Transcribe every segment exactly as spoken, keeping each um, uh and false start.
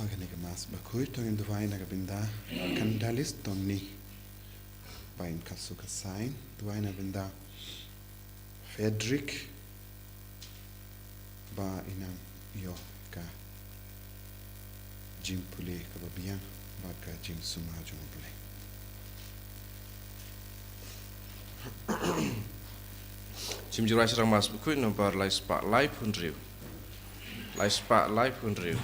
Kane ka Mass bakhuid to ngin duwai na ka bynta Kandalis Tony ba in ka suk ka sain, duwai na ka bynta Frederick ba in nang ïoh ka jingpule kaba biang bad ka jingsumar jong U Blei. Jingmut ïa ka Mass bakhuid nombar lai spah laiphew hynriew. Lai spah laiphew hynriew.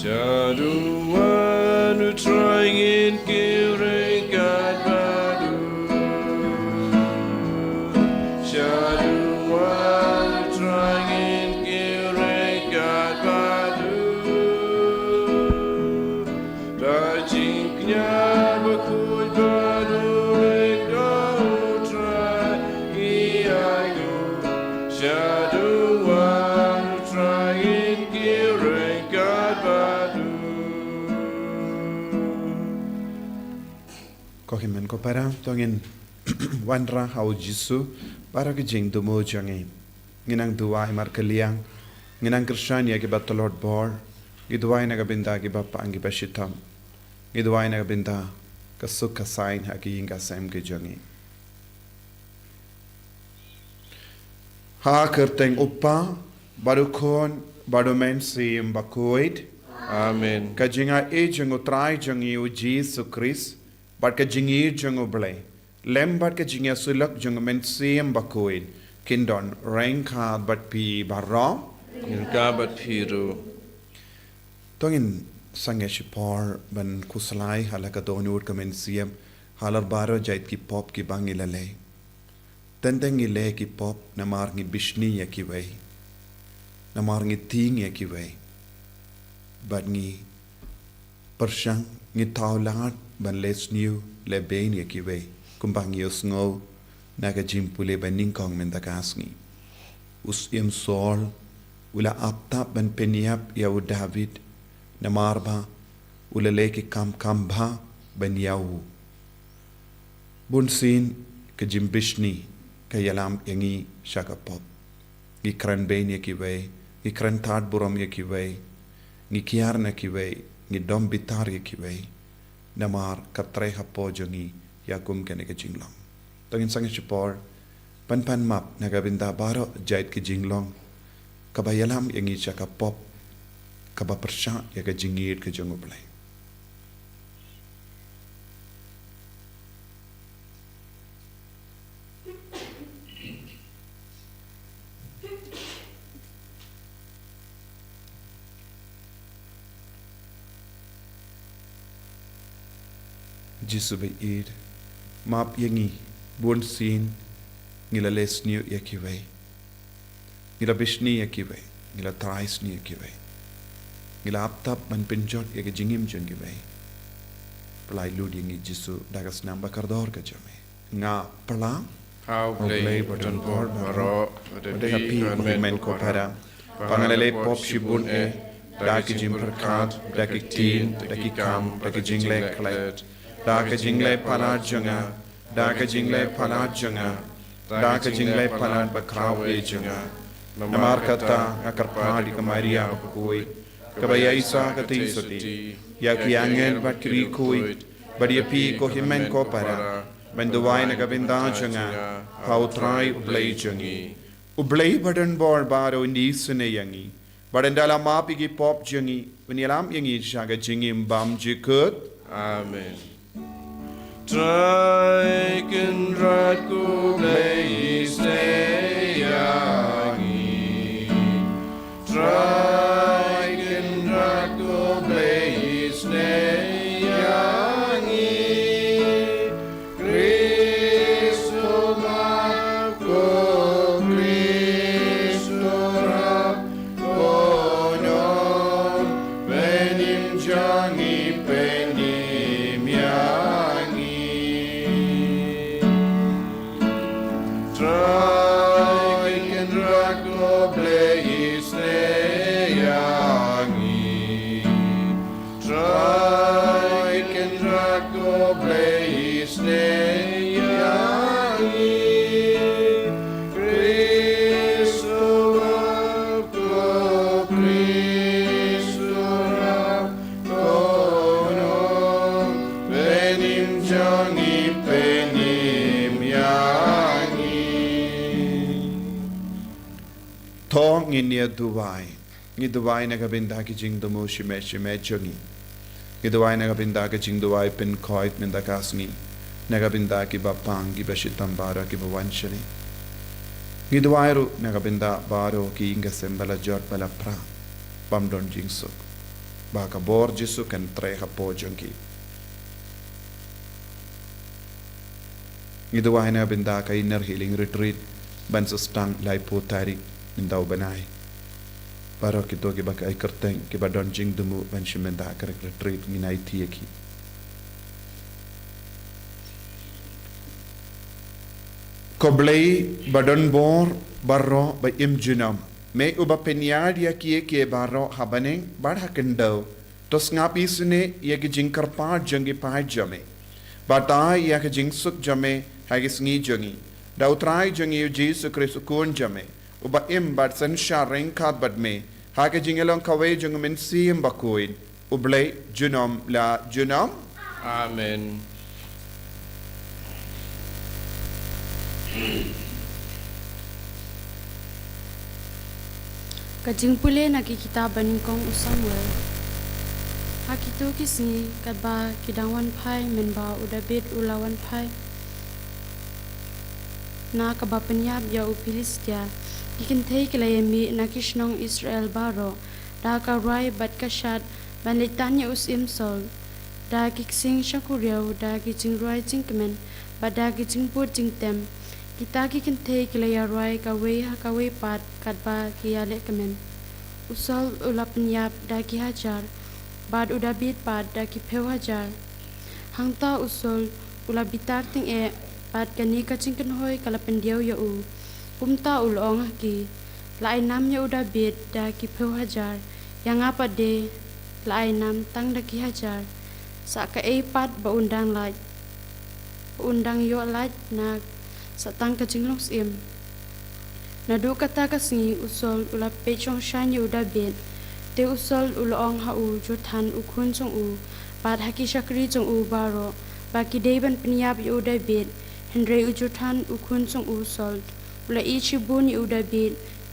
Shaduh wan U Trai, ngin kiew ryngkat bad u. Shaduh wan U Trai, ngin kiew ryngkat bad u. Da jingkñia bakhuid bad u leh da U Trai ki aiu. Shaduh wan U Trai, ngin kiew ryngkat bad u. Ko hynmen ko para, to ngin wanrah ha U Jisu baroh ki jingthmu jong ngi. Ngin nang duwai markylliang, ngin nang kyrshan ïa kiba tlot bor, ngi duwai na ka bynta kiba pang kiba shitom, ngi duwai na ka bynta ka suk ka sain ha ki ïing ka sem ki jong ngi. Ha ka kyrteng U Kpa bad U Khun bad U Mynsiem Bakhuid. Amen. Ka jingaiei jong U Trai jong ngi U Jisu Khrist bad ka jingïeit jong U Blei lem bad ka jingïasyllok jong U Mynsiem Bakhuid kin don ryngkat bad phi baroh. Ryngkat bad phi ruh. To ngin sangeh shipor ban khuslai ha la ka dohnud ka mynsiem halor baroh jait ki pop kiba ngi la leh. Teng teng ngi leh ki pop namar ngi bishni ïa kiwei, namar ngi tieng ïa kiwei, bad ngi pyrshang, ngi thaw lad ban leh sniew leh beiñ ïa kiwei kumba ngi ïohsngew na ka jingpule ba nyngkong mynta ka sngi. U Syiem Saul u la ap tap ban pynïap ïa u David namar ba u la leh ki kam kham bha ban ïa u. Bunsien ka jingbishni ka ïalam ïa ngi sha ka pop. Ngi kren beiñ ïa kiwei, ngi kren tad burom ïa kiwei, ngi kiar na kiwei, ngi dom bitar ïa kiwei. Namar ka trei hapoh jong ngi ïa kum kane ka jinglong. To ngin sangeh shipor ban pan map na ka bynta baroh jait ka jinglong kaba ïalam ïa ngi sha ka pop, kaba pyrshah ïa ka jingïeit ka jong U Blei. Jisu baieit, map ïa ngi, bunsien ngi la leh sniew ïa kiwei, ngi la bishni ïa kiwei, ngi la trai sniew ïa kiwei, ngi la ap tap ban pynjot ïa ka jingim jong kiwei. Pyllait lut ïa ngi Jisu da ka snam ba kordor ka jong me. Nga pla ha U Blei badonbor baroh, bad ha phi ko hynmen ko para, ba nga la leh pop shibun eh, da ki jingpyrkhat, da ki ktien, da ki kam, da ki jingleh klet, da ki jingleh palat jong nga, da ki jingleh palat jong nga, da ki jingleh palat bakhraw eh jong nga. Namar kata nga kyrpad ïa ka Maria bakhuid, kaba ïaishah katei shatei, ïa ki angel bad ki riewkhuid, bad ïa phi ko hynmen ko para, ban duwai na ka bynta jong nga ha U Trai U Blei jong ngi. U Blei badonbor baroh un isynei ïa ngi, bad un da la map ïa ki pop jong ngi, un ïalam ïa ngi sha ka jingim bymjukut. Amen. Trai Kynrad ko Blei isynei ïa ngi. Trai Kynrad ko Blei isynei ïa ngi. Khrist u map, ko Khrist u rap, ko Nongpynim jong ngi, pynim ïa ngi. Trai Kynrad ko Blei isynei ïa ngi. Trai Kynrad ko Blei isynei ïa ngi. Khrist Ngin ïa duwai. Ngi duwai na ka bynta ki jingthmu shimet shimet jong ngi. Ngi duwai na ka bynta ki jingduwai pynkhuid mynta ka sngi, na ka bynta kiba pang, kiba shitom baroh kiba wan shane. Ngi duwai ruh na ka bynta baroh ki ïing ki sem ba la jot ba la pra, bym don jingsuk, ba ka bor Jisu kan trei hapoh jong ki. Ngi duwai na ka bynta ka Inner Healing Retreat ban sa sdang laiphew tarik mynta u bnai. Baroh kito kiba ïai kyrteng, kiba don jingthmu ban shim bynta ka retreat, ngin aiti ïa ki. Ko Blei ba don bor baroh ba im junom, me uba pynïar ïa kiei kiei baroh ha bneng bad ha khyndew, to sngap isynei ïa ki jingkyrpad jong ki paid jong me, bad ai ïa ki jingsuk jong me ha ki sngi jong ngi, da U Trai jong ngi U Jisu Khrist U Khun jong me, uba im bad synshar ryngkat bad me ha ka jingïalong kawei jong U Mynsiem Bakhuid, U Blei junom la junom. Amen. Ka jingpule na ki kitab ba nyngkong u Samuel. Ha kito ki sngi, katba ki dang wan phai mynba u Dabid u la wan phai na kaba pynïap ïa u Philistia, ki kynthei ki la ïamih na ki shnong Israel baroh da ka rwai bad ka shad ban leit tan ïa u syiem Saul, da ki ksing shakuriaw, da ki jingrwai jingkmen bad da ki jingbud jingtem. Kita ki kynthei ki la ïarwai kawei ha kawei pat katba ki ïalehkmen. U Saul u la pynïap da ki hajar, bad u Dabid pat da ki phew hajar. Hangta u Saul u la bitar tyngeh, bad kane ka jingkynhoi ka la pyndiaw ïa u. Kumta u la ong ha ki, la ai nam ïa u Dabid da ki phew hajar, ïa nga pat de la ai nam tang da ki hajar. Sa kaei pat ba un dang lait, ba un dang ïoh lait na sa tang ka jinglong syiem? Naduh kata ka sngi u Saul u la peit shongshaiñ ïa u Dabid. Te u Saul u la ong ha u Jonathan u khun jong u, bad ha ki shakri jong u baroh, ba ki dei ban pynïap ïa u Dabid. Hynrei u Jonathan u khun jong u Saul u la ïeit shibun ïa u Dabid.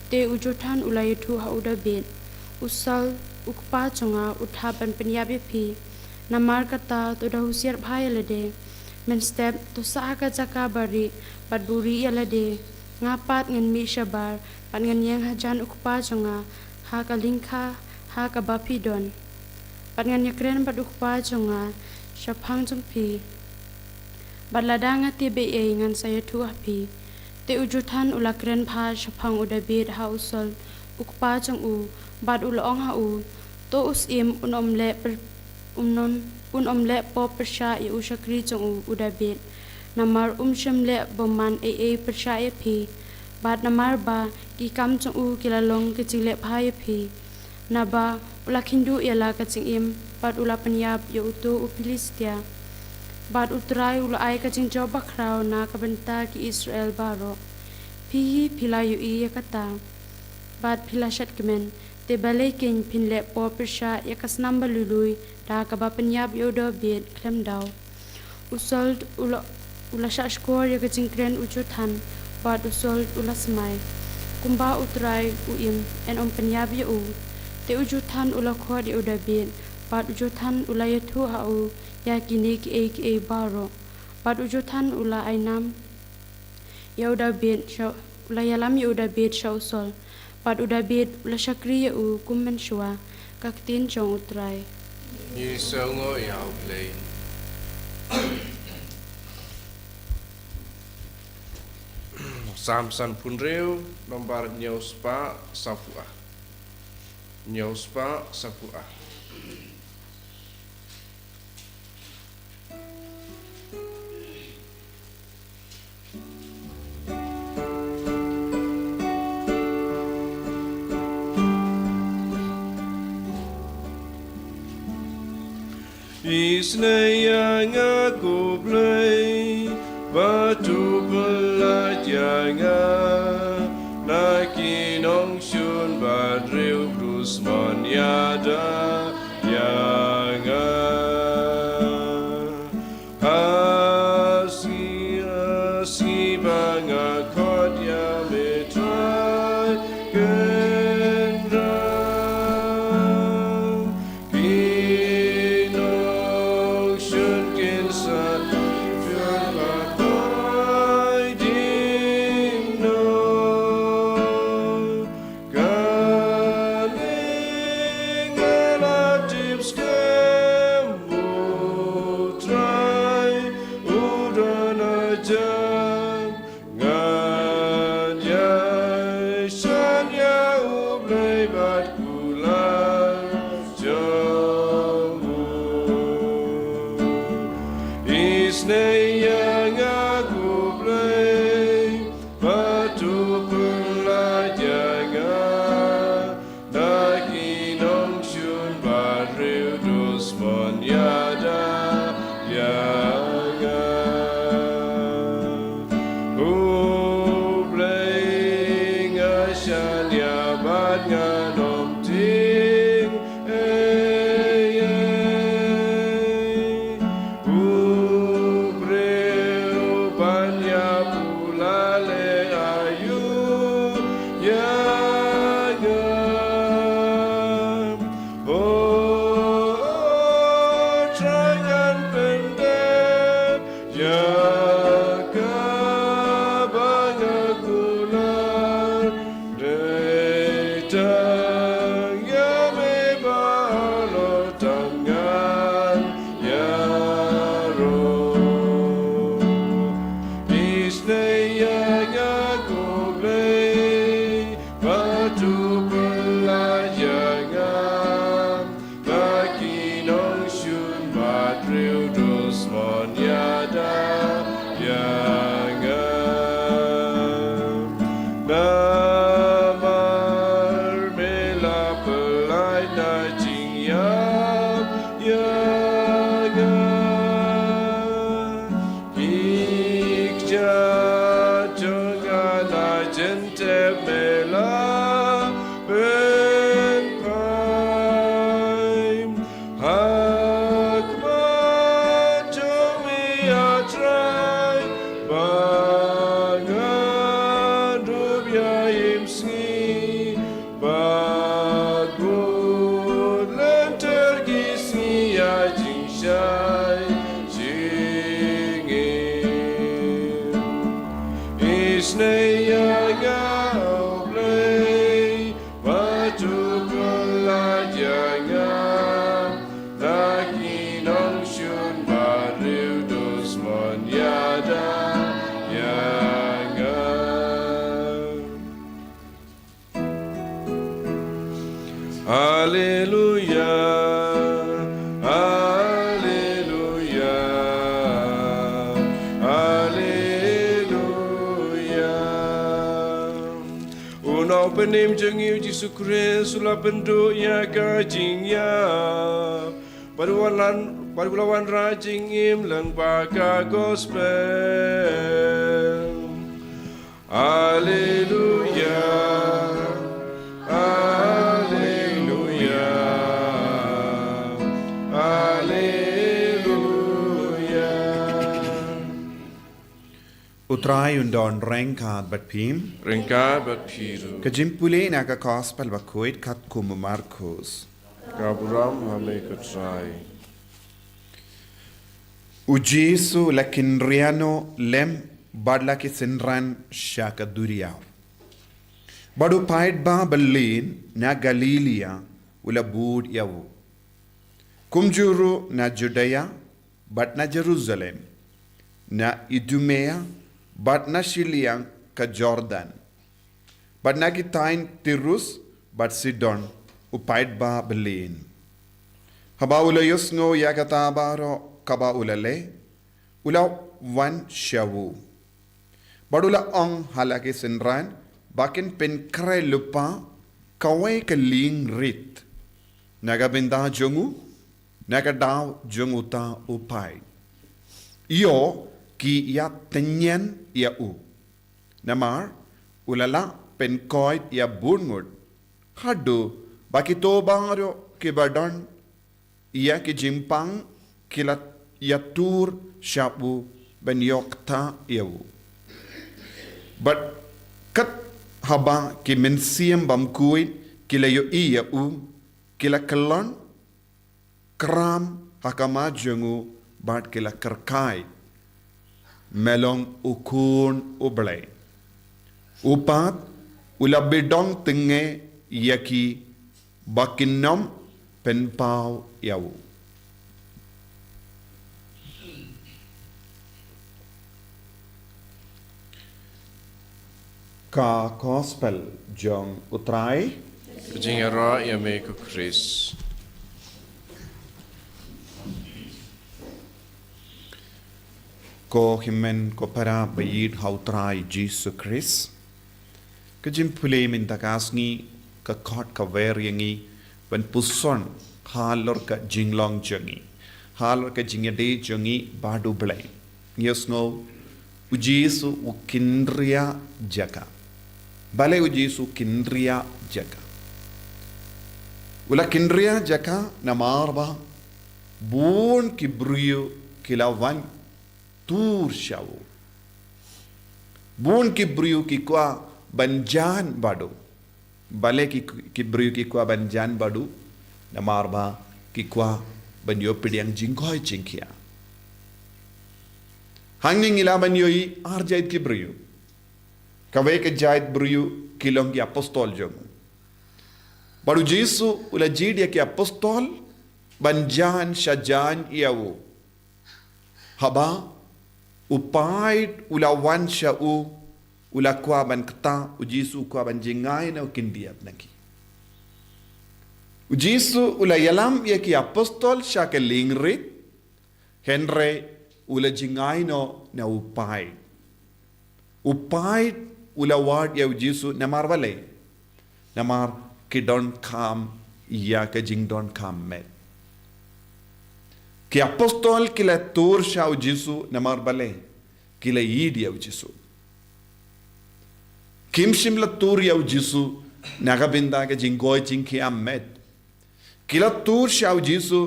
Te u Jonathan u la ïathuh ha u Dabid, u Saul u kpa jong nga u thap ban pynïap ïa phi. Namar kata to da husiar bha ïa lade. Mynstep to sah ha ka jaka barieh bad buhrieh ïa lade. Nga pat ngan mih shabar bad ngan ïeng hajan u kpa jong nga ha ka lyngkha ha kaba phi don, bad ngan ïakren bad u kpa jong nga shaphang jong phi. Bad lada nga tip ei ei ngan sa ïathuh ha phi. Te u Jonathan u la kren bha shaphang u Dabid ha u Saul u kpa jong u, bad u la ong ha u, to u syiem un ym leh pyrshah, un ym, un ym leh pop pyrshah ïa u shakri jong u, u Dabid. Namar um shym leh bymman ei ei pyrshah ïa phi. Bad namar ba ki kam jong u ki la long ka jingleh bha ïa phi. Naba u la kheiñduh ïa la ka jingim, bad u la pynïap ïa uto u Philistia. Bad u Trai u la ai ka jingjop bakhraw na ka bynta ki Israel baroh. Phi hi phi la ïohi ïa kata, bad phi la shad kmen. Te balei keiñ phin leh pop pyrshah ïa ka snam ba lui lui da kaba pynïap ïa u Dabid khlem daw? U Saul u la, u la shah shkor ïa ka jingkren u Jonathan, bad u Saul u la smai, kumba u Trai u im, yn ym pynïap ïa u. Te u Jonathan u la khot ïa u Dabid, bad u Jonathan u la ïathuh ha u ïa kine kiei kiei baroh. Bad u Jonathan u la ai nam ïa u Dabid sha, u la ïalam ïa u Dabid sha u Saul. Bad u Dabid u la shakri ïa u kum mynshuwa. Ka ktien jong u Trai. Ngi sngewnguh ïa u Blei. Salm sanphew hynriew, nombar hynñiew spah saphew ar. Hynñiew spah saphew ar. Isynei ïa nga ko Blei, bad to pyllait ïa nga na ki nongshun ba briew, to sman ïada ïa nga. Ha sngi, ha sngi ba nga khot ïa me Trai, ka Isynei ïa nga ko Blei, bad to pyllait ïa nga na ki nongshun batriew, to symon ïada ïa nga. Namar me la pyllait na jingïap ïa nga. Ki kjat jong nga na jingtep me la pynphai. Ha khmat jong me, A Trai, ba ngan dup ïa im sngi, bad bud lynter ki sngi ïa jingshai jingim. Isynei ïa nga, O Blei, bad to pyllait ïa nga na ki nongshun batriew, to symon ïada ïa nga. Alleluia, alleluia, alleluia. U Nongpynim jong ngi U Jisu Khrist u la pynduh ïa ka jingïap, bad u la wan, bad u la wanrah jingim lyngba ka gospel. Alleluia, alleluia, alleluia. U Trai un don ryngkat bad phi. Ryngkat bad phi ruh. Ka jingpule na ka Gospel bakhuid katkum u Markos. Ka burom ha me ko Trai. U Jisu u la kynriah noh lem bad la ki synran sha ka duriaw. Bad u paidbah balieh na Galilaia u la bud ïa u. Kumjuh ruh na Judaia, bad na Jerusalem, na Idumea, bad na shiliang ka Jordan, bad na ki thaiñ Tirus bad Sidon, u paidbah balieh. Haba u la ïohsngew ïa kata baroh kaba u la leh, u la wan sha u. Bad u la ong ha la ki synran ba kin pynkhreh lypa kawei ka lieng rit na ka bynta jong u, na ka daw jong uta u paid. Ïoh ki ïatynñian ïa u. Namar u la lah pynkoit ïa bun ngut, haduh ba kito baroh kiba don ïa ki jingpang ki la ïatur sha u ban ïoh ktah ïa u. Bad kat haba ki mynsiem bymkhuid ki la ïohi ïa u, ki la kyllon kram ha khmat jong u bad ki la kyrkhu: Me long u Khun u Blei. U pat u la bidong tyngngoh ïa ki ba kin ym pynpaw ïa u. Ka Gospel jong u Trai. Ka jingïaroh ïa me ko Khrist. Ko hynmen ko para baïeit ha u Trai Jisu Khrist. Ka jingpule mynta ka sngi ka khot ka wer ïa ngi ban puson halor ka jinglong jong ngi, halor ka jingïadei jong ngi bad u Blei. Ngi ïohsngew u Jisu u kynriah jaka. Balei u Jisu u kynriah jaka? U la kynriah jaka namar ba bun ki briew ki la wan tur sha u. Bun ki briew ki kwah ban jan bad u. Balei ki, ki briew ki kwah ban jan bad u? Namar ba ki kwah ban ïoh pdiang jingkoit jingkhiah. Hangne ngi lah ban ïohi ar jait ki briew. Kawei ka jait briew ki long ki apostol jong u. Bad u Jisu u la jied ïa ki apostol ban jan shajan ïa u. Haba U paid u la wan sha u, u la kwah ban kta, u Jisu u kwah ban jngai na u khyndiat na ki. U Jisu u la ïalam ïa ki apostol sha ka lingrit, hynrei u la jngai noh na u paid. U paid u la wad ïa u Jisu namar balei? Namar ki donkam ïa ka jingdonkam met. Ki apostol ki la tur sha u Jisu namar balei? Ki la ïeit ïa u Jisu. Kim shym la tur ïa u Jisu na ka bynta ka jingkoit jingkhiah met. Ki la tur sha u Jisu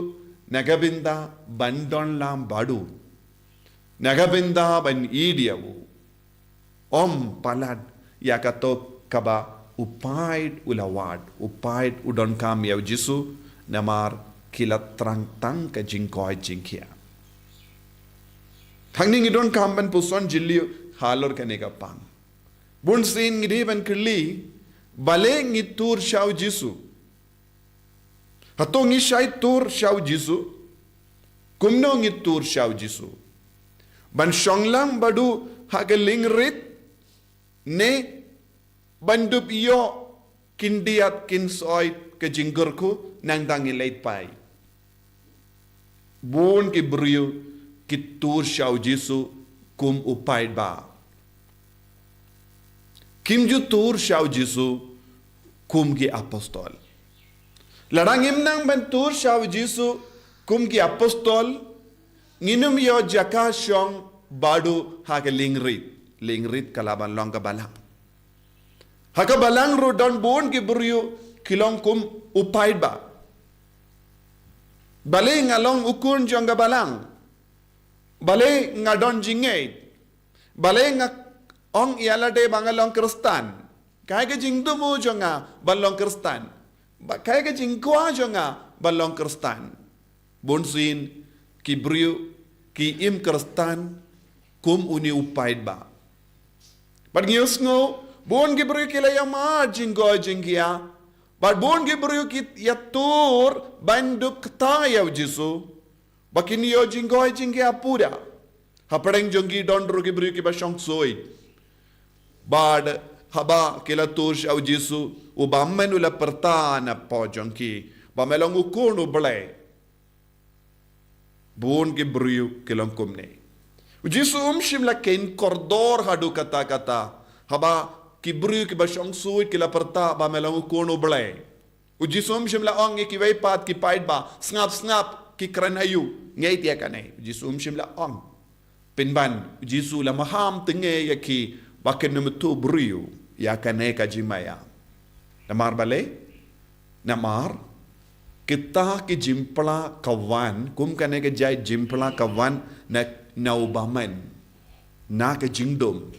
na ka bynta ban don lang bad u, na ka bynta ban ïeit ïa u. Ym palat ïa kato kaba u paid u la wad, u paid u donkam ïa u Jisu, namar ki la thrang tang ka jingkoit jingkhiah. Hangne ngi donkam ban puson jylliew halor kane ka pang. Bunsien ngi dei ban kylli, balei ngi tur sha u Jisu? Hato ngi shait tur sha u Jisu? Kumno ngi tur sha u Jisu? Ban shong lang bad u ha ka lingrit, ne ban dup ïoh khyndiat khynsoit ka jingkyrkhu nangta ngi leit phai? Bun ki briew ki tur sha u Jisu kum u paidbah. Kim ju tur sha u Jisu kum ki apostol. Lada ngim nang ban tur sha u Jisu kum ki apostol, ngin ym ïoh jaka shong bad u ha ka lingrit. Lingrit ka lah ban long ka balang. Ha ka balang ruh don bun ki briew ki long kum u paidbah. Balei nga long u khun jong ka balang? Balei nga don jingngeit? Balei nga ong ïa lade ba nga long Khristan? Kaei ka jingthmu jong nga ban long Khristan? Ba kaei ka jingkwah jong nga ban long Khristan? Bunsien ki briew ki im Khristan kum une u paidbah. Bad ngi ïohsngew bun ki briew ki la ïamar jingkoit jingkhiah. Bad bun ki briew ki ïatur ban dup kta ïa u Jisu ba kin ïoh jingkoit jingkhiah pura. Hapdeng jong ki don ruh ki briew kiba shong suit. Bad haba ki la tur sha u Jisu, u bymman u la pyrta na pdeng jong ki ba me long u khun u Blei. Bun ki briew ki long kumne. U Jisu um shym la kheiñ kordor haduh katta katta haba ki briew kiba shong suit ki la pyrta ba me long u khun u Blei. U Jisu um shym la ong ïa kiwei pat ki paidbah, sngap sngap ki kren aïu, ngeit ïa kane. U Jisu um shym la ong. Pynban u Jisu la maham tyngnge ïa ki ba kin ym ïathuh briew ïa kane ka jingmaïa. Namar balei? Namar kita ki jingphla ka wan, kum kane ka jait jingphla ka wan na, na u bymman, na ka jingdum.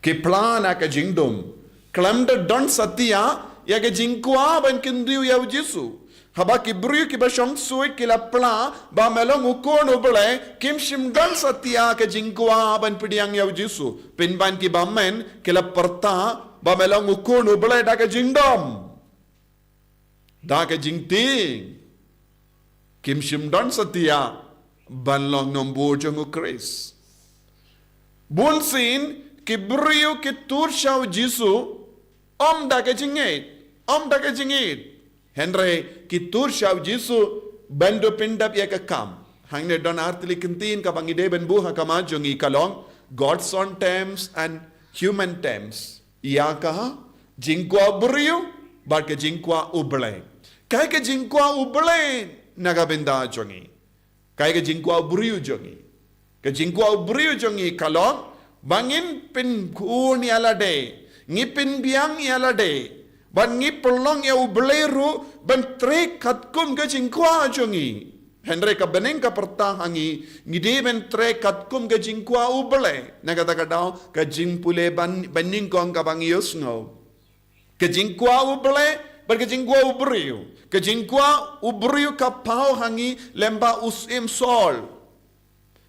Ki phla na ka jingdum. Khlem da don satia ïa ka jingkwah ban kyntiew ïa u Jisu. Haba ki briew kiba shong suit ki la phla ba me long u khun u Blei, kim shym don satia ka jingkwah ban pdiang ïa u Jisu. Pynban ki bymman ki la pyrta ba me long u khun u Blei da ka jingdum, da ka jingtieng. Kim shym don satia ban long nongbud jong u Khrist. Bunsien ki briew ki tur sha u Jisu ym da ka jingngeit, ym da ka jingngeit. Hynrei ki tur sha u Jisu ban dup pyndap ïa ka kam. Hangne don artylli ki ktien kaba ngi dei ban buh ha khmat jong ngi, ka long God's own terms and human terms. Ïa ka jingkwah u briew bad ka jingkwah u Blei. Kaei ka jingkwah u Blei na ka bynta jong ngi? Kaei ka jingkwah u briew jong ngi? Ka jingkwah u briew jong ngi ka long ba ngin pynkhun ïa lade, ngi pynbiang ïa lade, bad ngi pynlong ïa u Blei ruh ban trei katkum ka jingkwah jong ngi. Hynrei ka bneng ka pyrta ha ngi, ngi dei ban trei katkum ka jingkwah u Blei. Na kata ka daw ka jingpule ban, banyngkong kaba ngi ïohsngew, ka jingkwah u Blei bad ka jingkwah u briew. Ka jingkwah u briew ka paw ha ngi lyngba u Syiem Saul.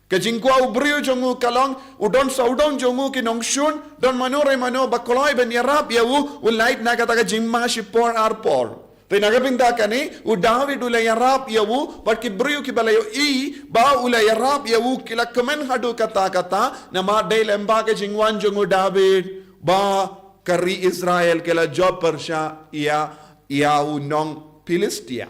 Ka jingkwah u briew jong u ka long, u don sawdong jong u ki nongshun, don mano re mano ba kloi ban ïarap ïa u, u lait na kata ka jingma shipor arpor. Te na ka bynta kane, u David u la ïarap ïa u, bad ki briew kiba la ïohi ba u la ïarap ïa u ki la kmen haduh katta katta, namar dei lem ba ka jingwan jong u David, ba ka ri Israel ki la jop pyrshah ïa, ïa u nong Philistia.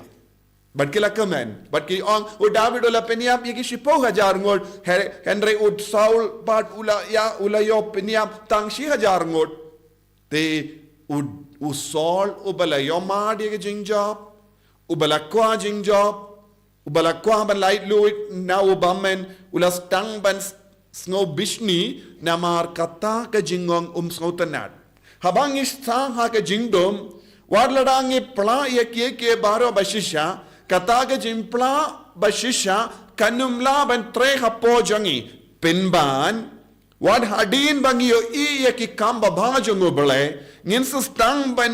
Bad ki la kmen, bad ki ong, u David u la pynïap ïa ki shiphew hajar ngut, he-, hynrei u Saul bad u la ïa, u la ïoh pynïap tang shi hajar ngut. Te u, u Saul uba la ïoh mad ïa ka jingjop, uba la kwah jingjop, uba la kwah ban laitluid na u bymman, u la sdang ban s-, sngew bishni namar kata ka jingong um sngewtynnad. Haba ngi sah ha ka jingdum, wat lada ngi pla ïa kiei kiei baroh ba shisha, kata ka jingpla ba shisha kan ym lah ban trei hapoh jong ngi. Pynban, wat hadien ba ngi ïohi ïa ki kam babha jong u Blei, ngin sa sdang ban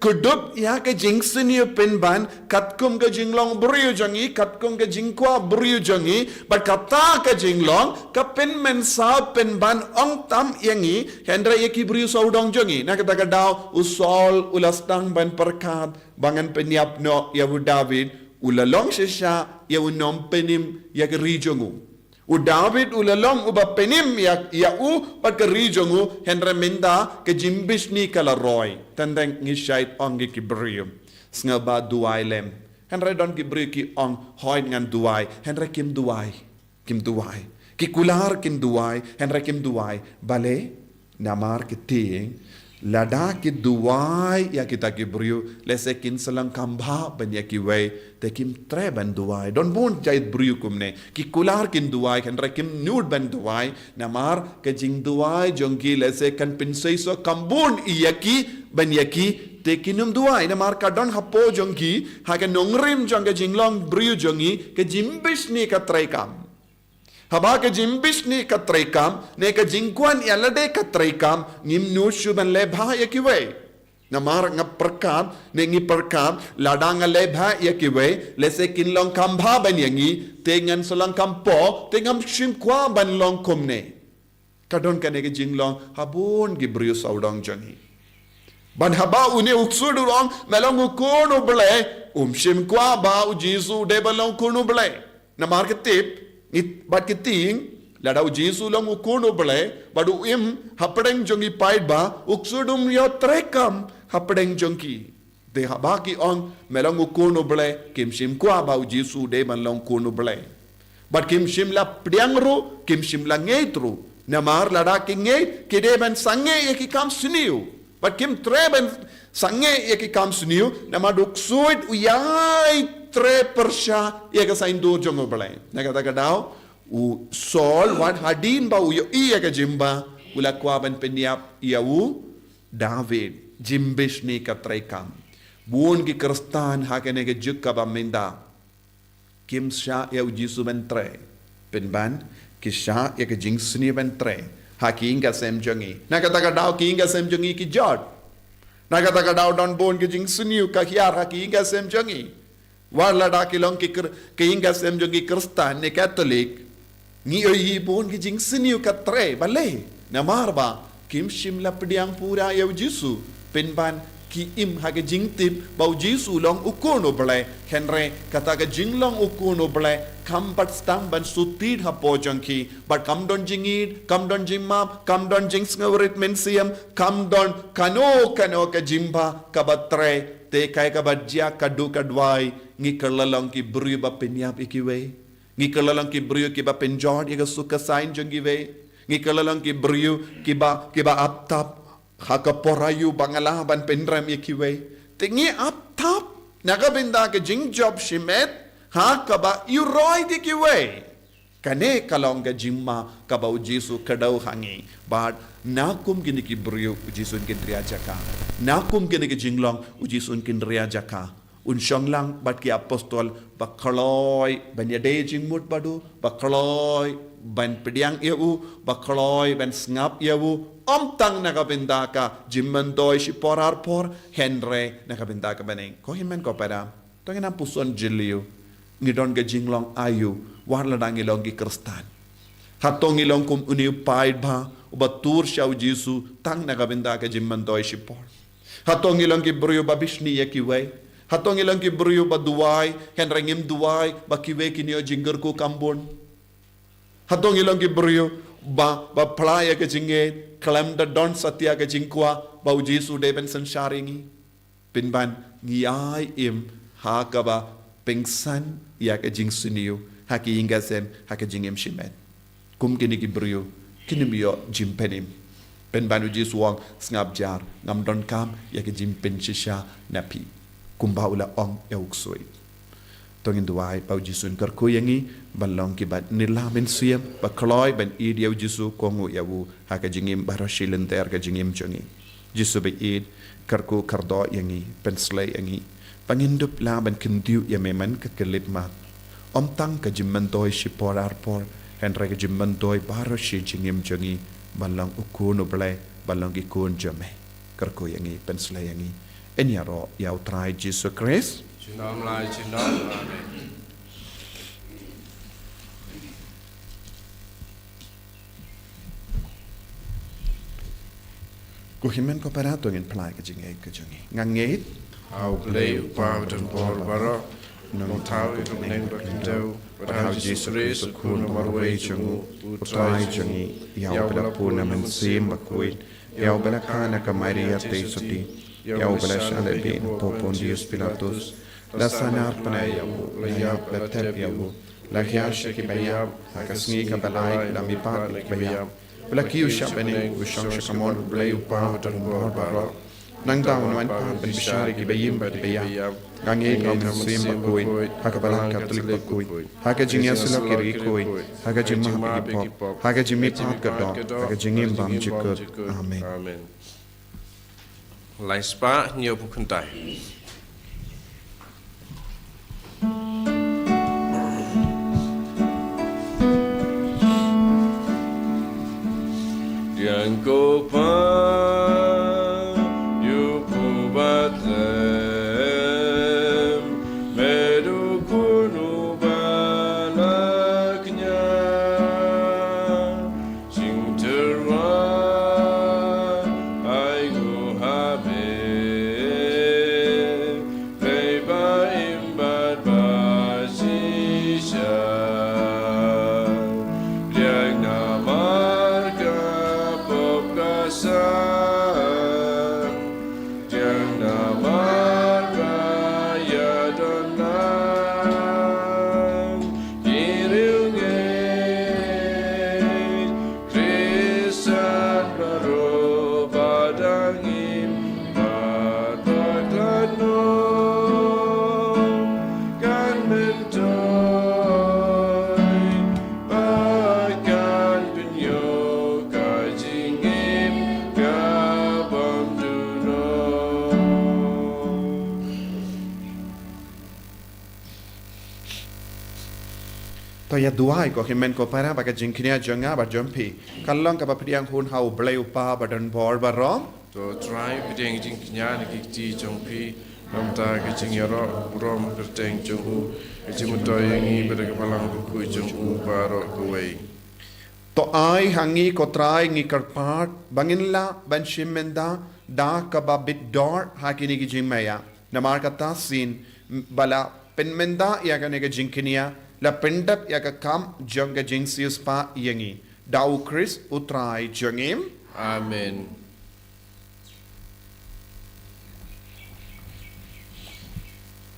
kdup ïa ka jingsniew pynban, katkum ka jinglong briew jong ngi, katkum ka jingkwah briew jong ngi, bad kata ka jinglong ka pynmynsaw pynban ong tam ïa ngi, hynrei ïa ki briew sawdong jong ngi. Na kata ka daw u Saul u la sdang ban pyrkhat ba ngan pynïap noh ïa u David, u la long shisha ïa u nongpynim ïa ka ri jong u. U David u la long uba pynim ïa, ïa u bad ka ri jong u, hynrei mynta ka jingbishni ka la roi. Tang ngi shait ong ïa ki briew, sngewbha duwai lem. Hynrei don ki briew ki ong, hooid ngan duwai, hynrei kim duwai. Kim duwai. Ki kular kin duwai, hynrei kim duwai. Balei? Namar ki tieng, lada ki duwai ïa kita ki briew, lehse kin sa long kham bha ban ïa kiwei, te kim treh ban duwai. Don bun jait briew kumne. Ki kular kin duwai, hynrei kim nud ban duwai. Namar ka jingduwai jong ki lehse kan pynseisoh kham bun ïa ki, ban ïa ki, te kin ym duwai. Namar ka don hapoh jong ki, ha ka nongrim jong ka jinglong briew jong ngi, ka jingbishni ka treikam. Haba ka jingbishni ka treikam, ne ka jingkwah ïalade ka treikam, ngim nud shuh ban leh bha ïa kiwei. Namar nga pyrkhat, ne ngi pyrkhat, lada nga leh bha ïa kiwei, lehse kin long kham bha ban ïa ngi, te ngan sa long kham poh, te ngam shym kwah ban long kumne. Ka don kane ka jinglong ha bun ki briew sawdong jong ngi. Bad haba une u ksuid u ong, me long u khun u Blei, um shym kwah ba u Jisu u dei ban long khun u Blei. Namar ki tip, ngi, bad ki tieng, lada u Jisu u long u khun u Blei, bad u im hapdeng jong ki paidbah, u ksuid um ïoh treikam hapdeng jong ki. Te haba ki ong, me long u khun u Blei, kim shym kwah ba u Jisu u dei ban long khun u Blei. Bad kim shym la pdiang ruh, kim shym la ngeit ruh. Namar lada ki ngeit, ki dei ban sangeh ïa ki kam sniew. Bad kim treh ban sangeh ïa ki kam sniew, namar u ksuid u ïai treh pyrshah ïa ka saiñdur jong u Blei. Na kata ka daw, u Saul wat hadien ba u ïohi ïa ka jingbha, u la kwah ban pynïap ïa u David. Jingbishni ka treikam. Bun ki Khristan ha kane ka juk kaba mynta, kim shah ïa u Jisu ban trei. Pynban, ki shah ïa ka jingsniew ban trei. Ha ki ïing ka sem jong ngi. Na kata ka daw ki ïing ka sem jong ngi ki jot. Na kata ka daw don bun ka jingsniew ka hiar ha ki ïing ka sem jong ngi. Wat lada ki long ki kr-, ki ïing ka sem jong ngi Khristan ne Katholik. Ngi ïohi bun ki jingsniew ka trei, balei? Namar ba kim shym la pdiang pura ïa u Jisu. Pynban ki im ha ka jingtip ba u Jisu u long u khun u Blei. Hynrei kata ka jinglong u khun u Blei, kam pat sdang ban sut tied hapoh jong ki. Bad kam don jingïeid, kam don jingmap, kam don jingsngewrit mynsiem, kam don kano kano ka jingbha kaba trei. Te kaei kaba jia, ka duh ka duwai, ngi kylla long ki briew ba pynïap ïa kiwei. Ngi kylla long ki briew kiba pynjot ïa ka suk ka saiñ jong kiwei. Ngi kylla long ki briew kiba, kiba ap thap ha ka por aïu ba nga lah ban pynrem ïa kiwei. Te ngi ap thap na ka bynta ka jingjop shimet ha kaba ïuroi ïa kiwei. Kane ka long ka jingma kaba u Jisu u kdew ha ngi. Bad na kum kine ki briew u Jisu un kynriah jaka. Na kum kine ki jinglong u Jisu un kynriah jaka. Un shong lang bad ki apostol, ba kloi ban ïadei jingmut bad u, ba kloi ban pdiang ïa u, ba kloi ban sngap ïa u, ym tang na ka bynta ka jingmyntoi shipor arpor, hynrei na ka bynta ka bneng. Ko hynmen ko para, to ngin ym puson jylliew, ngi don ka jinglong aïu wat lada ngi long ki Khristan? Hato ngi long kum une u paidbah uba tur sha u Jisu tang na ka bynta ka jingmyntoi shipor? Hato ngi long ki briew ba bishni ïa kiwei? Hato ngi long ki briew ba duwai, hynrei ngim duwai ba kiwei kin ïoh jingkyrkhu kham bun? Hato ngi long ki briew ba, ba phla ïa ka jingngeit khlem da don satia ka jingkwah ba U Jisu u dei ban synshar ïa ngi? Pynban ngi ai im ha kaba pynksan ïa ka jingsniew ha ki ïing ki sem, ha ka jingim shimet. Kum kine ki briew, kim ïoh jingpynim. Pynban U Jisu u ong, sngap jar, ngam donkam ïa ka jingpynshisha na phi, kumba u la ong ïa u ksuid. To ngin duwai ba U Jisu un kyrkhu ïa ngi ban long kiba nylla mynsiem, ba kloi ban ïeit ïa U Jisu, kohnguh ïa u ha ka jingim baroh shi lynter ka jingim jong ngi. Jisu ba ïeit, kyrkhu kyrdoh ïa ngi, pynshlei ïa ngi ba ngin dup lah ban kyntiew ïa me man ka khyllipmat. Ym tang ka jingmyntoi shipor arpor, hynrei ka jingmyntoi baroh shi jingim jong ngi, ban long u khun U Blei, ban long ki khun jong me. Kyrkhu ïa ngi, pynshlei ïa ngi. Yn ïaroh ïa U Trai Jisu Khrist. Junom la junom. Amen. Ko hynmen ko para, to ngin phla ïa ka jingngeit ka jong ngi. Nga ngeit ha U Blei U Kpa badonbor baroh, u nongthaw ïa ka bneng bad ka khyndew, bad ha U Jisu Khrist u Khun uba marwei jong u, U Trai jong ngi, ïa uba la pun na Mynsiem Bakhuid, ïa uba la kha na ka Maria Theisotti, ïa uba la shah leh bieit hapoh Pontius Pilatus, la sahnarphna ïa u, la ïap, la thep ïa u, la hiar sha kiba ïap, ha ka sngi kaba lai la mihpat na kiba ïap, u la kiew shah bneng, u shong sha kamon U Blei U Kpa badonbor baroh. Nangta un wan pat ban bishar ïa kiba im bad kiba ïap. Nga ngeit ha U Mynsiem Bakhuid, ha ka Balang Katholik bakhuid, ha ka jingïasyllok ki riewkhuid, ha ka jingmap ïa ki pop, ha ka jingmihpat ka doh, ha ka jingim bymjukut. Amen. Lai spah hynñiewphew khyndai. Diang ko pa, yu pu batem, me du kunu balak nya. Jingtyrwa ai ngu ha me, Blei ba im bad ba shisha. Pdiang namar ka pop ka san, pdiang namar ba ïadon lang ki riewngeit Khristan baroh ba dang im bad ba khlad noh, kan myntoi bad kan pynïoh ka jingim ka bym duh noh. To ïa duwai ko hynmen ko para ba ka jingkñia jong nga bad jong phi kan long kaba pdiang hun ha U Blei U Kpa badonbor baroh. To Trai, pdiang jingkñia na ki kti jong phi, namar ka jingïaroh burom kyrteng jong u, ka jingmyntoi ïa ngi bad ka Balang Bakhuid jong u baroh kawei. To ai ha ngi ko Trai, ngi kyrpad, ba ngin lah ban shim bynta da kaba bit dor ha kine ki jingmaïa. Namar kata shisien ba la pynbynta ïa kane ka jingkñia, la pyndep ïa ka kam jong ka jingsiewspah ïa ngi. Da U Khrist U Trai jong ngi. Amen.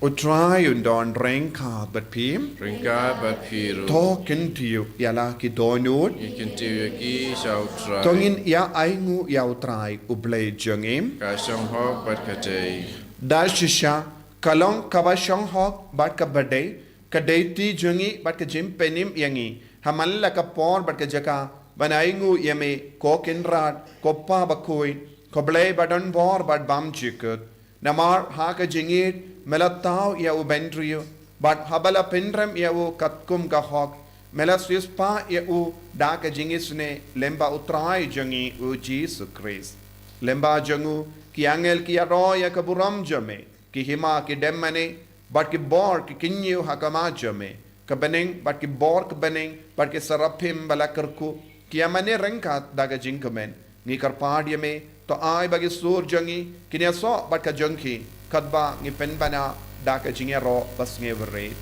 U Trai un don ryngkat bad phi. Ryngkat bad phi ruh. To kyntiew ïa la ki dohnud. Ngi kyntiew ïa ki sha U Trai. To ngin ïa ainguh ïa U Trai U Blei jong ngi. Ka shong hok bad ka dei. Da shisha, ka long kaba shong hok bad kaba dei, ka dei kti jong ngi bad ka jingpynim ïa ngi, ha man la ka por bad ka jaka, ban ainguh ïa me, ko Kynrad, ko Pa Bakhuid, ko Blei badonbor bad bymjukut. Namar ha ka jingïeit me la thaw ïa u bynriew, bad haba la pynrem ïa u katkum ka hok, me la siewspah ïa u da ka jingisynei lyngba U Trai jong ngi U Jisu Khrist. Lyngba jong u ki angel ki ïaroh ïa ka burom jong me, ki hima ki dem mane bad ki bor ki kynñiew ha khmat jong me. Ka bneng bad ki bor ka bneng bad ki saraphim ba la kyrkhu ki ïa mane ryngkat da ka jingkmen. Ngi kyrpad ïa me, to ai ba ki sur jong ngi kin ïasoh bad ka jong ki, katba ngi pynbna da ka jingïaroh basngewrit.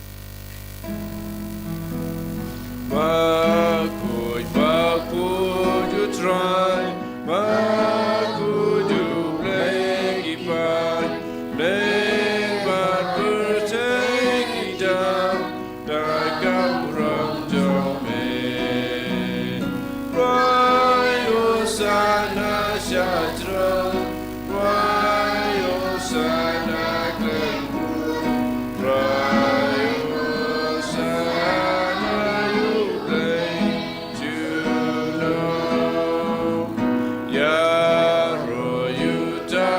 Bakhuid, bakhuid U Trai, bakhuid U Blei ki paid, bad pyrthei ki dap da ka burom jong me. Rwai Hosana sha throne, rwai Hosana khlem kut, rwai Hosana ïa U Blei junom. Ïaroh ïa uta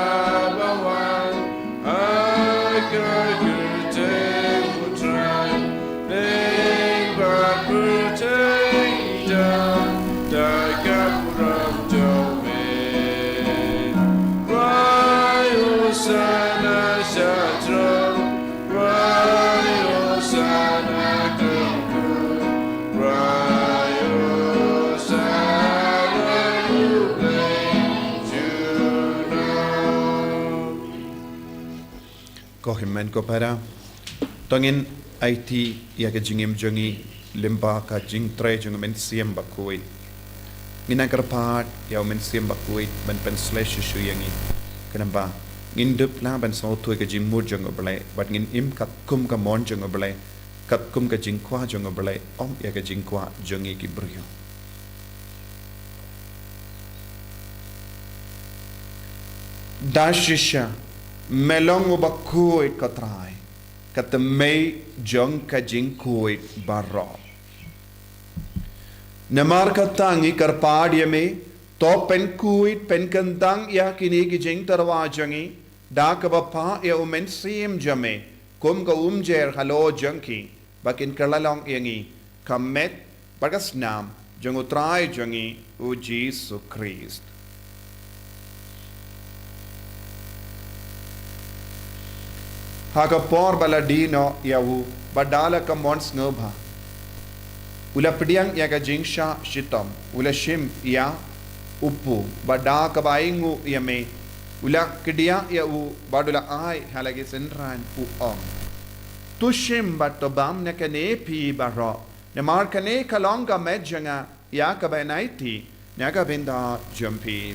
uba wan ha ka kyrteng U Trai, bad pyrthei ki dap da ka burom jong me. Rwai Hosana sha throne, rwai Hosana khlem kut, rwai Hosana ïa U Blei junom. Ko hynmen ko para, to ngin aiti ïa ka jingim jong ngi lyngba ka jingtrei jong U Mynsiem Bakhuid. Ngin nang kyrpad ïa U Mynsiem Bakhuid ban pynshlei shisha ïa ngi. Khnang ba ngin dup lang ban sngewthuh ïa ka jingmut jong U Blei, bad ngin im katkum ka mon jong U Blei, katkum ka jingkwah jong U Blei, ym ïa ka jingkwah jong ngi ki briew. Da shisha me long uba khuid, ko Trai, ka tymmen jong ka jingkhuid baroh. Namar kata ngi kyrpad ïa me, to pynkhuid pynkyntang ïa kine ki jingtyrwa jong ngi da kaba phah ïa U Mynsiem jong me kum ka umjer halor jong ki, ba kin kylla long ïa ngi ka met bad ka snam jong U Trai jong ngi U Jisu Khrist. Ha ka por ba la die noh ïa u, bad da la ka mon sngewbha, u la pdiang ïa ka jingshah shitom, u la shim ïa u pu, bad da kaba ainguh ïa me, u la kdiah ïa u, bad u la ai ha la ki synran, u ong: To shim bad to bam na kane phi baroh, namar kane ka long ka met jong nga, ïa kaban aiti na ka bynta jong phi.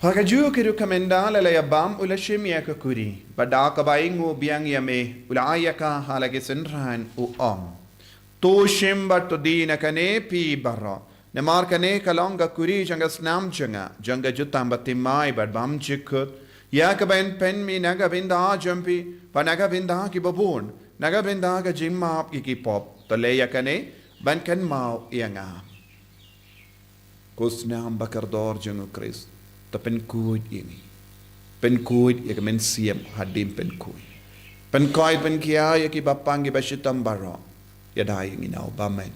Ha kajuh ka rukom, ynda la la ïa bam, u la shim ïa ka kuri, bad da kaba ainguh biang ïa me, u la ai ïa ka ha la ki synran, u ong: To shim bad to die na kane phi baroh, namar kane ka long ka kuri jong ka snam jong nga, jong ka jutang bathymmai bad bymjukut, ïa kaban pynmih na ka bynta jong phi bad na ka bynta kiba bun, na ka bynta ka jingmap ïa ki pop. To leh ïa kane ban kynmaw ïa nga. Ko snam ba kordor jong U Khrist, to pynkhuid ïa ngi. Pynkhuid ïa ka mynsiem hadien pynkhuid. Pynkhuid pynkhia ïa kiba pang kiba shitom baroh. Ïada ïa ngi na u bymman.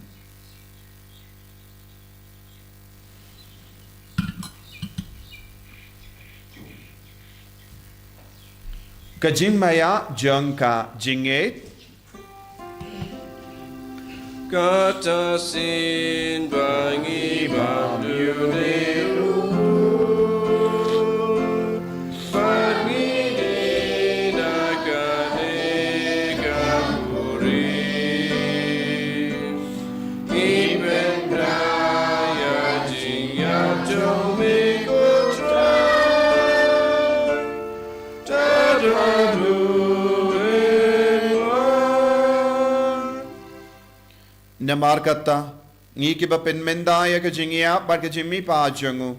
Ka jingmaïa jong ka jingngeit. Kata shisien ba ngi bam ïa une u pu, ba ngi die na kane ka kuri, ngi pynbna ïa ka jingïap jong me, ko Trai. Namar kata, ngi kiba pynmynta ïa ka jingïap bad ka jingmihpat jong u,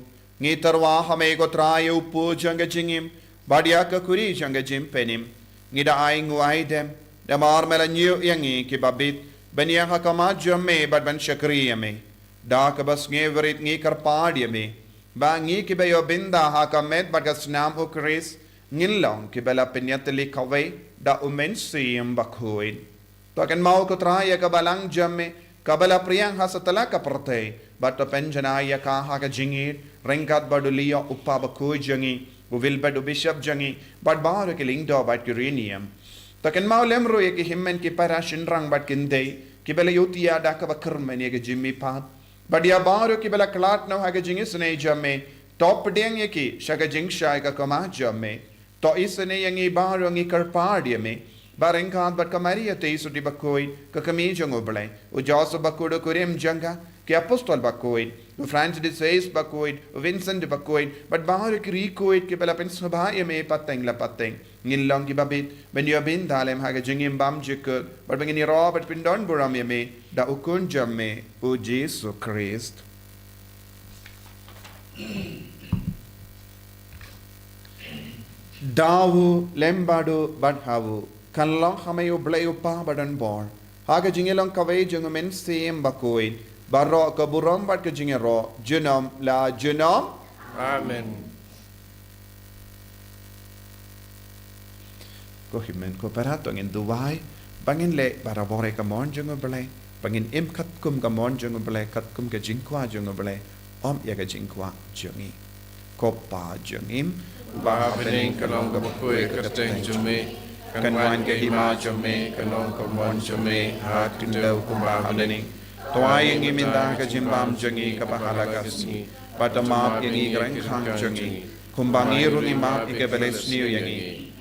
ngi tyrwa ha me, ko Trai, ïa u pu jong ka jingim bad ïa ka kuri jong ka jingpynim. Ngi da ainguh aidem namar me la ñiew ïa ngi kiba bit ban ïeng ha khmat jong me bad ban shakri ïa me. Da kaba sngewrit ngi kyrpad ïa me ba ngi kiba ïoh bynta ha ka met bad ka snam U Khrist ngin long kiba la pynïatylli kawei da U Mynsiem Bakhuid. To kynmaw, ko Trai, ïa ka balang jong me kaba la pdiang ha satlak ka pyrthei, bad to pynjanai ïa ka ha ka jingïeit ryngkat bad u Leo, u Kpa Bakhuid jong ngi, u Wilbert u bishop jong ngi, bad baroh ki lyngdoh bad ki riewniam. To kynmaw lem ruh ïa ki hynmen ki para shynrang bad ki khyndai, kiba la ïohi ïa da kaba kyrmen ïa ka jingmihpat. Bad ïa baroh kiba la khlad noh ha ka jingisynei jong me, to pdiang ïa ki sha ka jingshai ka khmat jong me. To isynei ïa ngi baroh ngi kyrpad ïa me. Ba ryngkat bad ka Maria te Joseph bakhuid, ka kmie jong U Blei, u Joseph bakhuid u kurim jong ka, ki apostol bakhuid, u Francis de Sales bakhuid, u Vincent bakhuid, bad baroh ki riewkhuid kiba la pynsngewbha ïa me pateng la pateng. Ngin long kiba bit ban ïoh bynta lem ha ka jingim bymjukut, bad ba ngin ïaroh bad pyndonburom ïa me da u Khun jong me, u Jisu Khrist. Da u lem bad u bad ha u, kan long ha me U Blei U Kpa badonbor, ha ka jingïalong kawei jong U Mynsiem Bakhuid, baroh ka burom bad ka jingïaroh junom la junom. Amen. Ko hynmen ko para, to ngin duwai ba ngin leh barabor ïa ka mon jong U Blei, ba ngin im katkum ka mon jong U Blei, katkum ka jingkwah jong U Blei, ym ïa ka jingkwah jong ngi. Ko Pa jong ngi, uba ha bneng, ka long kaba khuid ka kyrteng jong me, kan wan ka hima jong me, kan long ka mon jong me ha khyndew kumba ha bneng. To ai ïa ngi mynta ka jingbam jong ngi kaba ha la ka sngi, bad to map ïa ngi ka ryngkhang jong ngi, kumba ngi ruh ngi map ïa kiba leh sniew ïa ngi.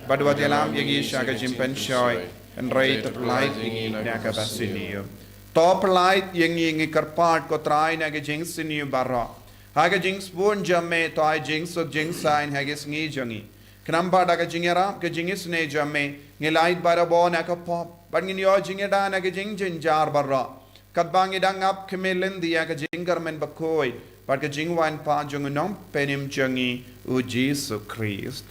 Bad wat ïalam ïa ngi sha ka jingpynshoi, hynrei to pyllait ïa ngi na kaba sniew. To pyllait ïa ngi, ngi kyrpad ko Trai, na ka jingsniew baroh. Ha ka jingsbun jong me to ai jingsuk jingsaiñ ha ki sngi jong ngi. Khnang ba da ka jingïarap ka jingisynei jong me, ngi lait barabor na ka pop, bad ngin ïoh jingïada na ka jingjynjar baroh, katba ngi dang ap khmih lynti ïa ka jingkyrmen bakhuid bad ka jingwan pat jong U Nongpynim jong ngi, U Jisu Khrist.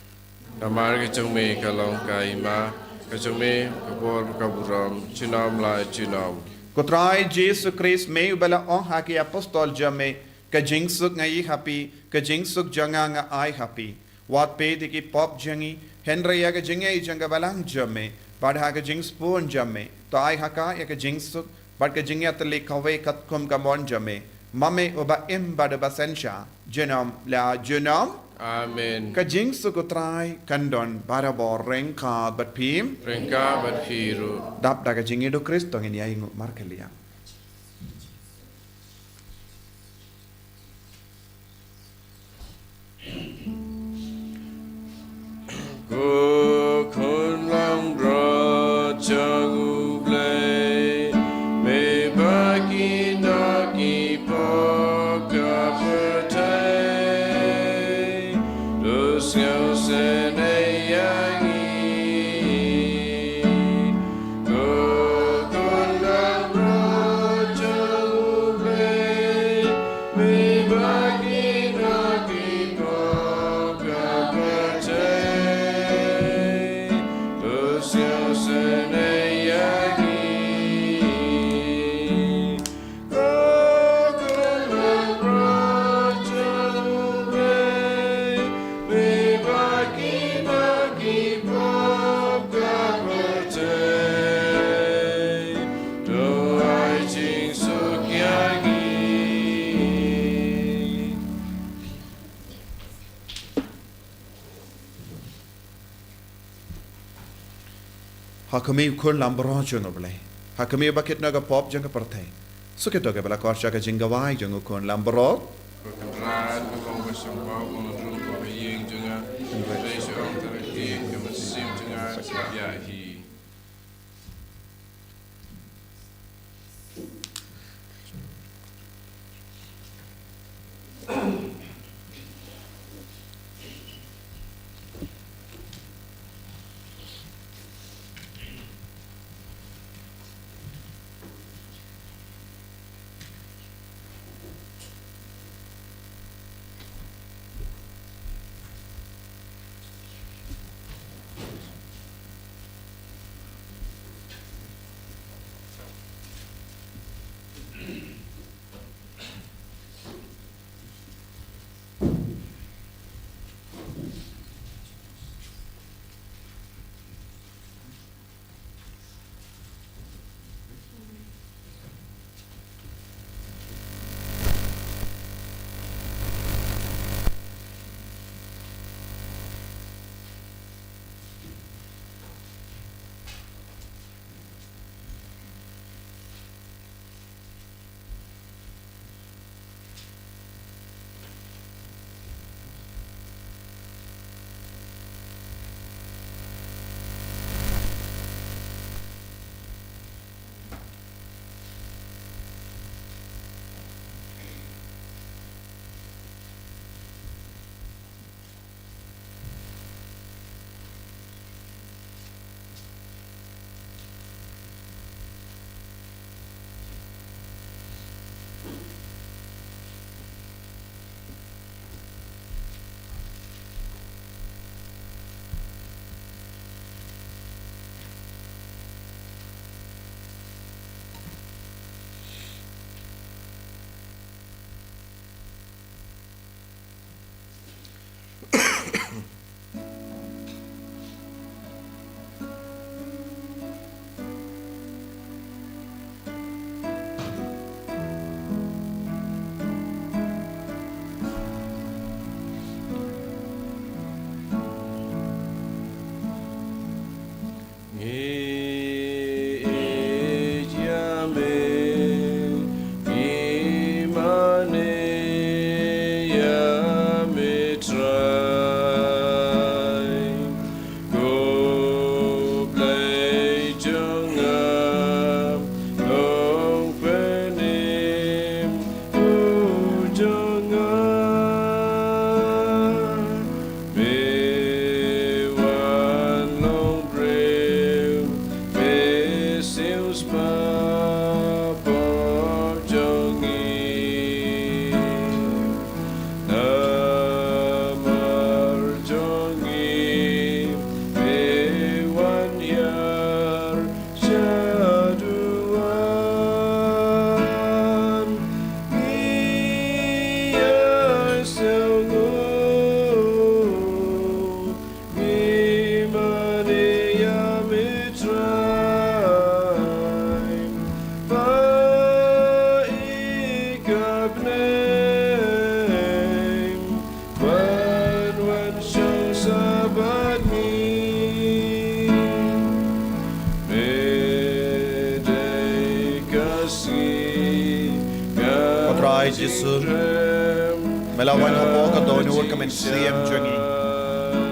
Namar ka jong me ka long ka hima, ka jong me ka bor bad ka burom junom la junom. Ko Trai Jisu Khrist, me uba la ong ha ki apostol jong me, ka jingsuk nga ïoh ha phi, ka jingsuk jong nga nga ai ha phi. Wat peit ïa ki pop jong ngi, hynrei ïa ka jingïeit jong ka Balang jong me. Bad ha ka jingsbun jong me to ai ha ka ïa ka jingsuk bad ka jingïatylli kawei katkum ka mon jong me, ma me uba im bad uba synshar junom la junom. Amen. Ka jingsuk U Trai kan don barabor ryngkat bad phi. Ryngkat bad phi ruh. Dap da ka jingïeit U Khrist to ngin ïa ïnguh markylliang. Ko Khun langbrot jong U Blei, me ba ki nongkynnoh ki pop ka pyrthei, to sngewsynei ïa ngi. Ko Khun langbrot jong U Blei, me ba ki nongkynnoh ki pop ka pyrthei, to sngewsynei ïa ngi. Ko Khun langbrot jong U Blei, me ba ki nongkynnoh ki pop ka pyrthei, to ai jingsuk ïa ngi. Ha khmih U Khun langbrot jong U Blei, ha khmih uba kit noh ka pop jong ka pyrthei, suk ïa to kiba la kor sha ka jingkhawai jong U Khun langbrot. Ko Trai, ka long ka shong ba u nongrum ka ïing jong nga, hynrei shu ong tang ka ktien, ka mynsiem jong nga ka ïaid hi. Jisu, me la wan hapoh ka dohnud ka mynsiem jong ngi.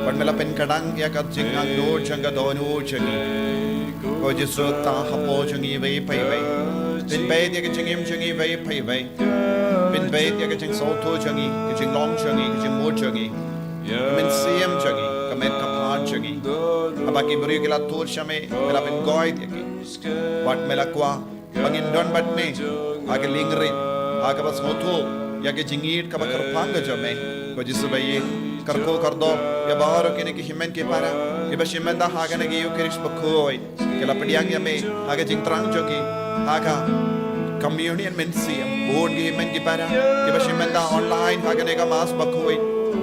Bad me la pynkdang ïa ka jingangnud jong ka dohnud jong ngi. Ko Jisu, tang hapoh jong ngi iwei pa iwei. Pynbeit ïa ka jingim jong ngi iwei pa iwei. Pynbeit ïa ka jingsngewthuh jong ngi, ka jinglong jong ngi, ka jingmut jong ngi, ka mynsiem jong ngi, ka met ka phad jong ngi. Haba ki briew ki la tuid sha me, me la pynkoit ïa ki. Bad me la kwah ba ngin don bad me ha ka liengrit, ha kaba sngewthuh ïa ka jingïeit kaba kyrpang ka jong me. Ko Jisu ba ïeit, kyrkhu kyrdoh ïa baroh kine ki hynmen ki para kiba shim bynta ha kane ka Ïukharist bakhuid. Ki la pdiang ïa me ha ka jingthrang jong ki ha ka communion mynsiem. Bun ki hynmen ki para kiba shim bynta online ha kane ka Mass bakhuid,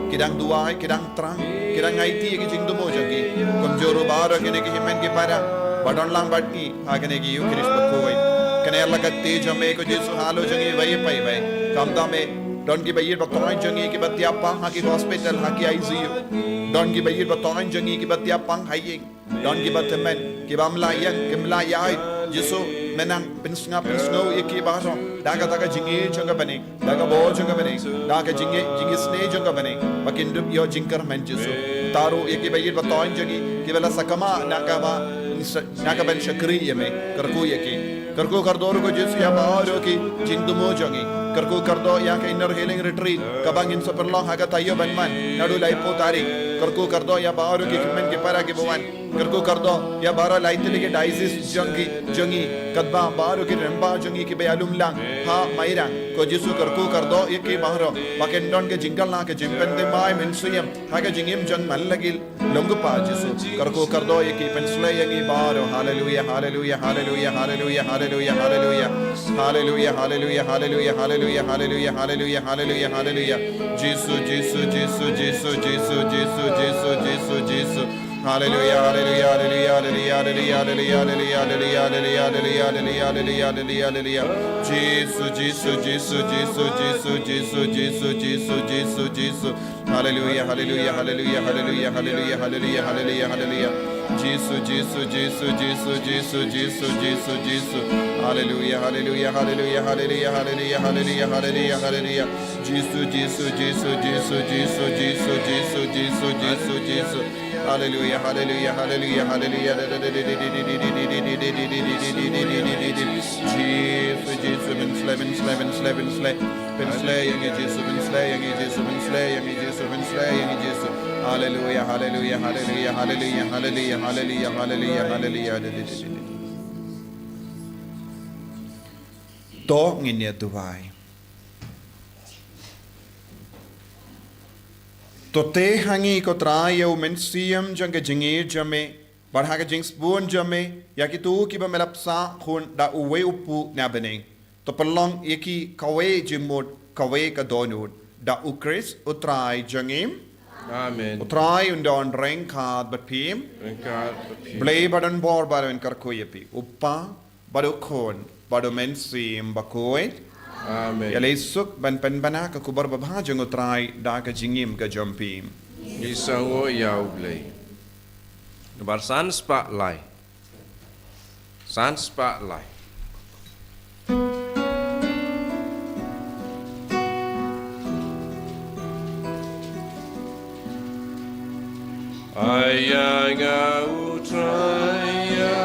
ki dang duwai, ki dang thrang, ki dang aiti ïa ki jingthmu jong ki. Kumjuh ruh baroh kine ki hynmen ki para ba don lang bad ngi ha kane ka Ïukharist bakhuid. Kane la ka kti jong me ko Jisu, halor jong ngi iwei pa iwei. Khamtam me, don kiba ïeit ba thoiñ jong ngi kiba thiah pang ha ki hospital, ha ki I C U. Don kiba ïeit ba thoiñ jong ngi kiba thiah pang ha ïing. Don kiba tymmen, kiba ym lah ïeng, kim lah ïaid. Jisu, me nang pynsngap pynsngew ïa ki baroh da kata ka jingïeit jong ka bneng, da ka bor jong ka bneng, da ka jingïeit, jingisynei jong ka bneng, ba kin dup ïoh jingkyrmen Jisu. Tharai ïa kiba ïeit ba thoiñ jong ngi kiba la sakma na kaba, na ka ban shakri ïa me, kyrkhu ïa ki. Kyrkhu kyrdoh ruh ko Jisu ïa baroh ki jingthmu jong ngi. Kyrkhu kyrdoh ïa ka Inner Healing Retreat kaba ngin sa pynlong ha ka taïew ban wan, naduh laiphew tarik. Kyrkhu kyrdoh ïa baroh ki hynmen ki para kiba wan. Kyrkhu kyrdoh ïa baroh lai tylli ki diocese jong ki, jong ngi, katba baroh ki rangbah jong ngi kiba ïalum lang ha Mairang. Ko Jisu, kyrkhu kyrdoh ïa ki baroh ba kin don ka jingkylla, ka jingpynthymmai mynsiem ha ka jingim jong man la ki long. Ko Pa Jisu, kyrkhu kyrdoh ïa ki, pynsleh ïa ngi baroh. Haleluia, haleluia, haleluia, haleluia, haleluia, haleluia. Haleluia, haleluia, haleluia, haleluia, haleluia, haleluia, haleluia, haleluia. Jisu, Jisu, Jisu, Jisu, Jisu, Jisu, Jisu, Jisu, Jisu. Haleluia, haleluia, haleluia, haleluia, haleluia, haleluia. Jisu, Jisu, Jisu, Jisu, Jisu, Jisu, Jisu, Jisu, Jisu, Jisu. Haleluia, haleluia, haleluia, haleluia, haleluia, haleluia, haleluia, haleluia. Jisu, Jisu, Jisu, Jisu, Jisu, Jisu, Jisu, Jisu. Haleluia, haleluia, haleluia, haleluia, haleluia, haleluia, haleluia, haleluia. Jisu, Jisu, Jisu, Jisu, Jisu, Jisu, Jisu, Jisu, Jisu, Jisu. Haleluia, haleluia, haleluia, haleluia. Jisu, Jisu, pynsleh, pynsleh, pynsleh, pynsleh. Pynsleh ïa ngi Jisu, pynsleh ïa ngi Jisu, pynsleh ïa ngi Jisu, pynsleh ïa ngi Jisu. Haleluia, haleluia, haleluia, haleluia, haleluia, haleluia, haleluia, haleluia. To ngin ïa duwai. To teh ha ngi ko Trai ïa u mynsiem jong ka jingïeit jong me, bad ha ka jingsbun jong me, ïa kito kiba me la pynshah khun da uwei u kpu na bneng. To pynlong ïa ki kawei jingmut, kawei ka dohnud. Da u Khrist u Trai jong ngi. Amen. U Trai un don ryngkat bad phi. Ryngkat bad phi. Blei ba don bor ba don kyrkhu ïa phi. U Kpa, bad u Khun, bad u Mynsiem Bakhuid. Amen. Ïa lei suk ban pynbna ka khubor babha jong u Trai da ka jingim ka jong phi. Ngi sngewnguh ïa u Blei. Nambar san spah lai. San spah lai. Ai ïa nga u Trai ïa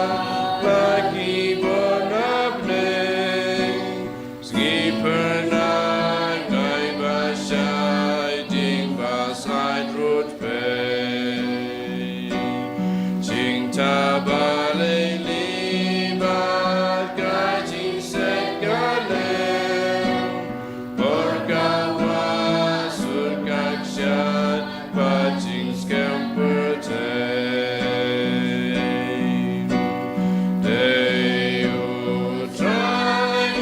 la ki bor na bneng, sngi pyrnai ai ba shai ding ba sait rut pei. Jingtaba lei lei bad ka jingseng ka leng, bor ka wah sut ka kshaid bad jingskhem pyrthei. Dei u Trai u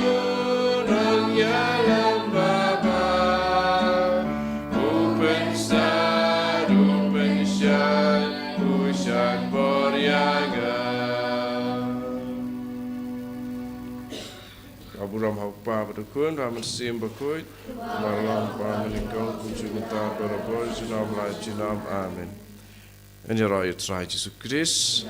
nongïalam babha, u pynsad, u pynshad, u shad bor ïa nga. Ka burom ha u Kpa bad u Khun bad u Mynsiem Bakhuid, kumba la long, kumba mynnyngkong, kumjuh mynta, barabor, junom la junom. Amen. Ngin ïaroh ïa u Trai Jisu Khrist.